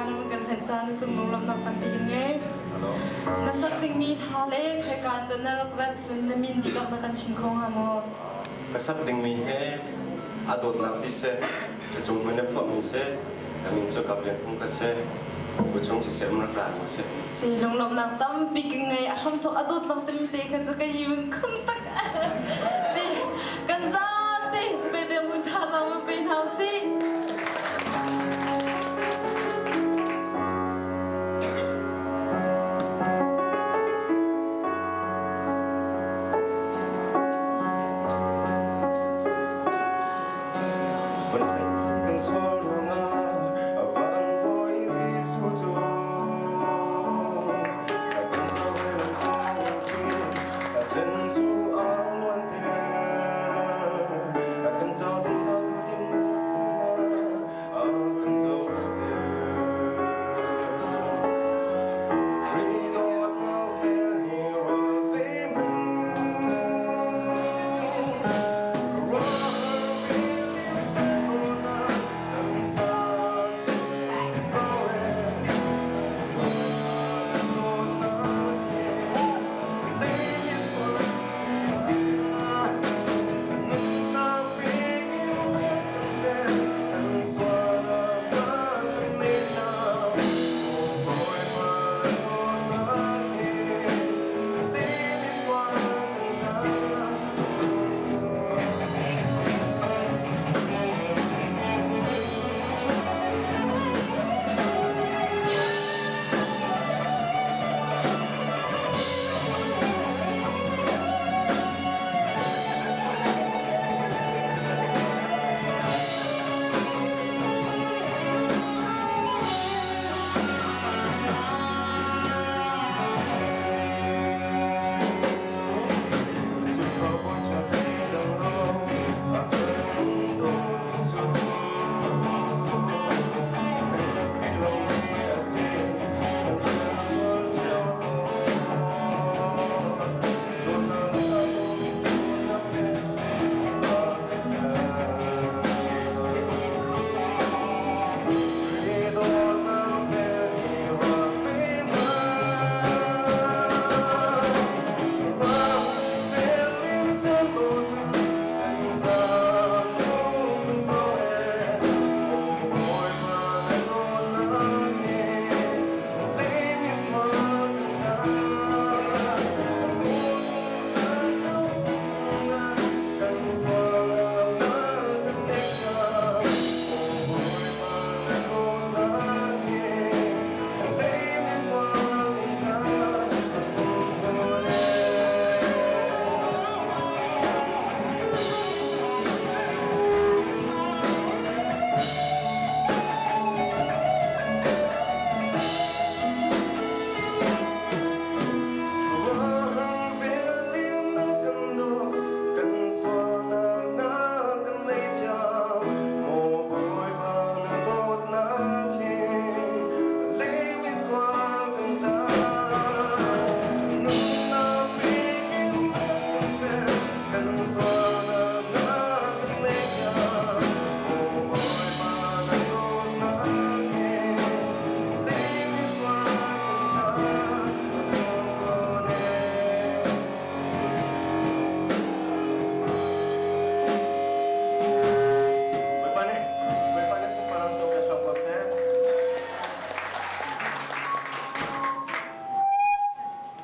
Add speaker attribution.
Speaker 1: na run kan hlen caan na cung lunglawmhnak tampi kan ngei. Na sak dingmi hla le khoika in dah na rak rat cun na min dihlak na kan chim kho hnga maw?
Speaker 2: Ka sak dingmi he a dawtnak ti seh, ka cung hmun na phuahmi seh, ka min cu Kap Lian Hmung ka si. Buchung siseh um rak ra mi si.
Speaker 1: Si lunglawmhnak tampi ka ngei. A hramthawk a dawtnak timi te kha cu ka yiun khun tak.